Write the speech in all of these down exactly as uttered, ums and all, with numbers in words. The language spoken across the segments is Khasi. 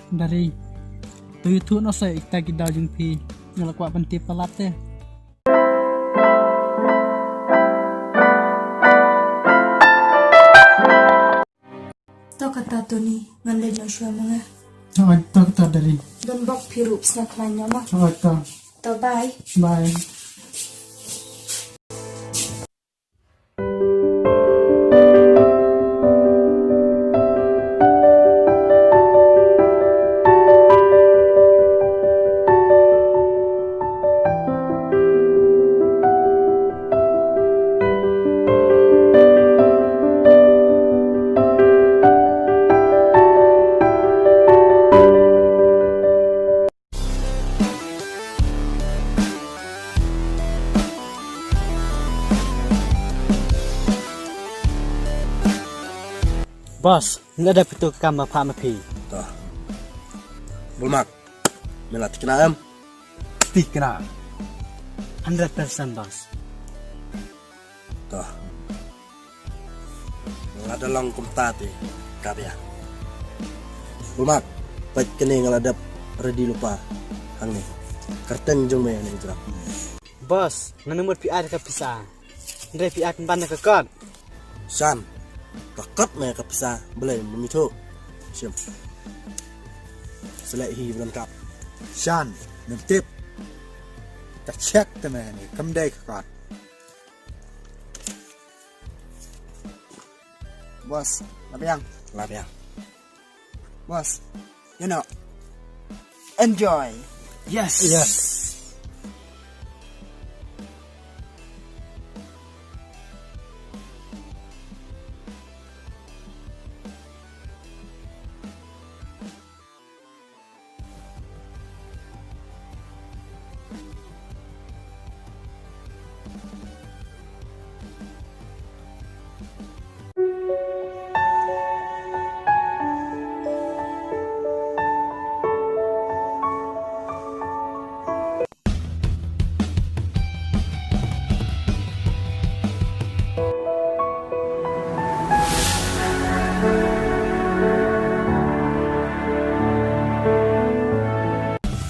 Dari. To ïathuh noh sa ïa kita ki daw jong phi. Nga la kwah ban tip palat te. To kata Tony, ngan leit noh shuwa ma nga. Hooid, to kata Dari. Don bok phi ruh sngewkhlaiñ noh ma. Hooid, to. To bye. Bye. Boss, nga dep kito ki kam ba phah ma phi. To. Bulmak. Me la thikna em? Thikna. Hundred percent, boss. To. Lada long kumta te ka biang. Bulmak, peit kane nga la dep ready lypa hangne. Kyrteng jong me hangne ïa u Jrap. Boss, ngan mut phi ai ka pisa. Hynrei phi ai pynban ka kot. Shan, ka kot ne ka pisa, balei mem ithuh? Shim. Sa leh hi ba donkam. Shan, mem tip. Ka cheque te me ne, kam dei ka kot. Boss, la biang. La biang. Boss, you know, enjoy. Yes. Yes.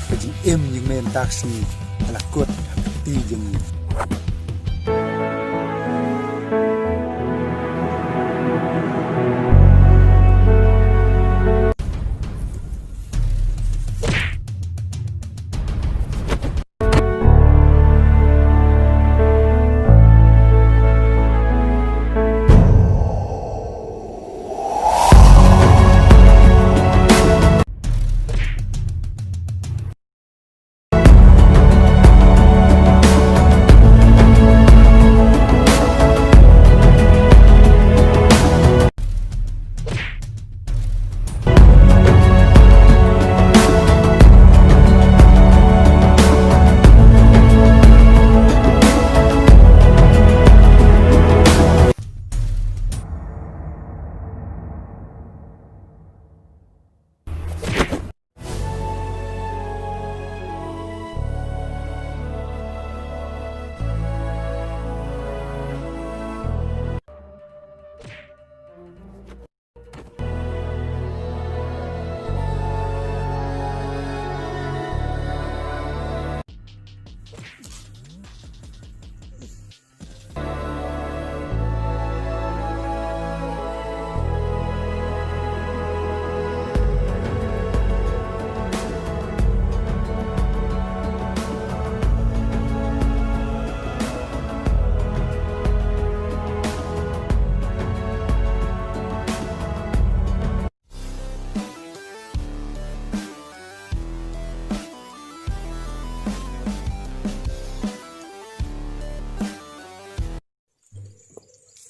Ka jingim jong me mynta ka sngi ka la kut ha ka kti jong ngi.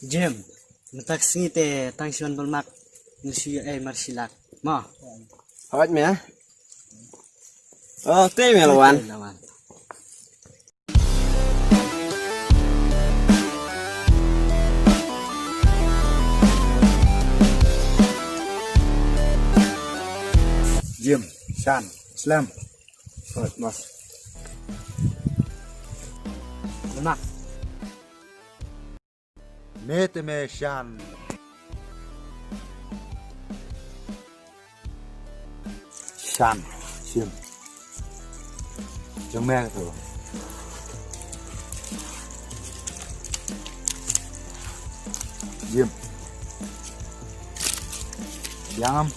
Jim, mynta ka sngi te tang shu wan bad Mark, ngi shu ïa ei marshal art. Mo. Hooid me. Oh, te me la wan. Te la wan. Jim, Shan, Slem. Hooid, boss. Mark. Me te me Shan. Chan, shim. Jong me to. Jim. Biang am.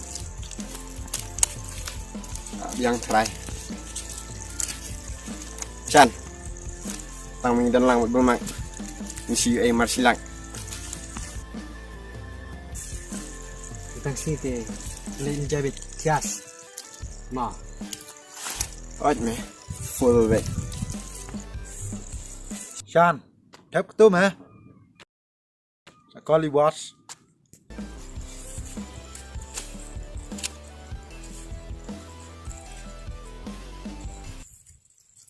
Biang trai. Chan. Tang mi dan lang bul mak. Ni si ai mar silak. Tang si te lin jabit kias. Ma. Oj me. Full wet. Shan. Thep ktum eh. Koli was.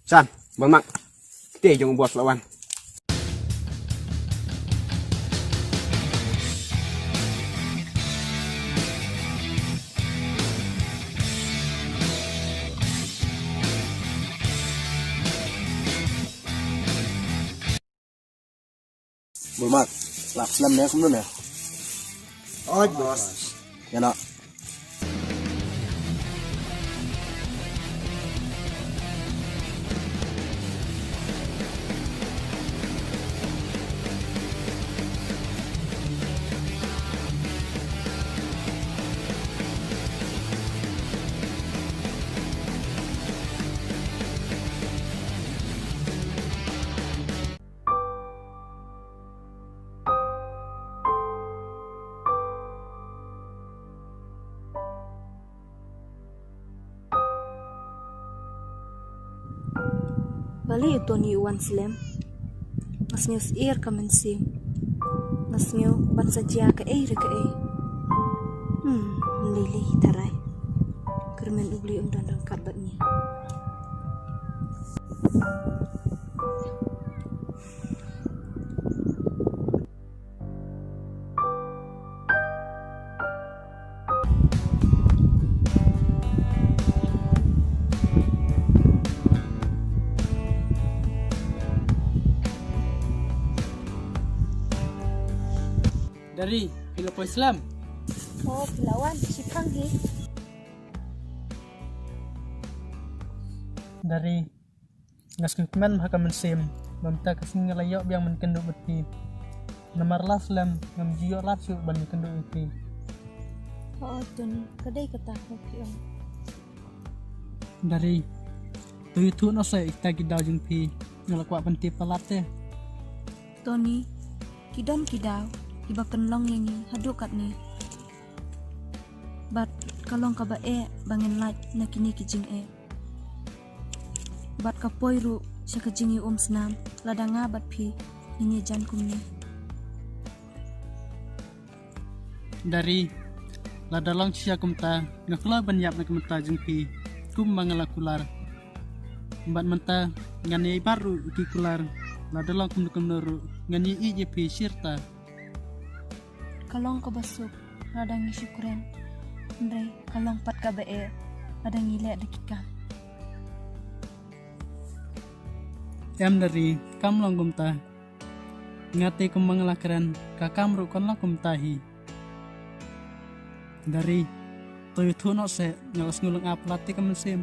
Chan, bang mak. Kita jong bos lawan. Bul mak, lap slem ne kumno ne? Oj bos. Ya na. Balei u Tony u wan slem? Nga sngew syier ka mynsiem. Nga sngew ban sa jia kaei re kaei. Hmm, lei lei tharai. Kyrmen U Blei um don ryngkat bad ngi. Dari, phi la poi slem? Oh, phi la wan, shipang hi. Dari, nga sngewkmen ha ka mynsiem, ba mynta ka sngi nga la ïoh biang ban kynduh bad phi. Namar la slem ngam ju ïoh lad shuh ban kynduh ïa phi. Oh, Tony, ka dei kata ka phi ong. Dari, to ïathuh noh seh ïa kita ki daw jong phi, nga la kwah ban tip palat te. Tony, ki don ki daw kiba pynlong ïa ngi haduh katne. Bad ka long kaba eh ba ngin lait na kine ki jingeh. Bad ka poi ruh sha ka jingïaumsnam lada nga bad phi ngin ïajan kumne. Dari, lada long shisha kumta nga kloi ban ïap na ka bynta jong phi kumba nga la kular. Bad mynta ngan ïai bat ruh ki kular, lada long kumno kumno ruh ngan ïai ïeit ïa phi shirta. Ka long kaba suk lada ngi shu kren, hynrei ka long pat kaba eh lada ngi leh da ki kam. Em Dari, kam long kumta. Nga te kumba nga la kren, ka kam ruh kan long kumta hi. Dari, to ïathuh noh seh, nga la sngew lyngngoh palat te ka mynsiem.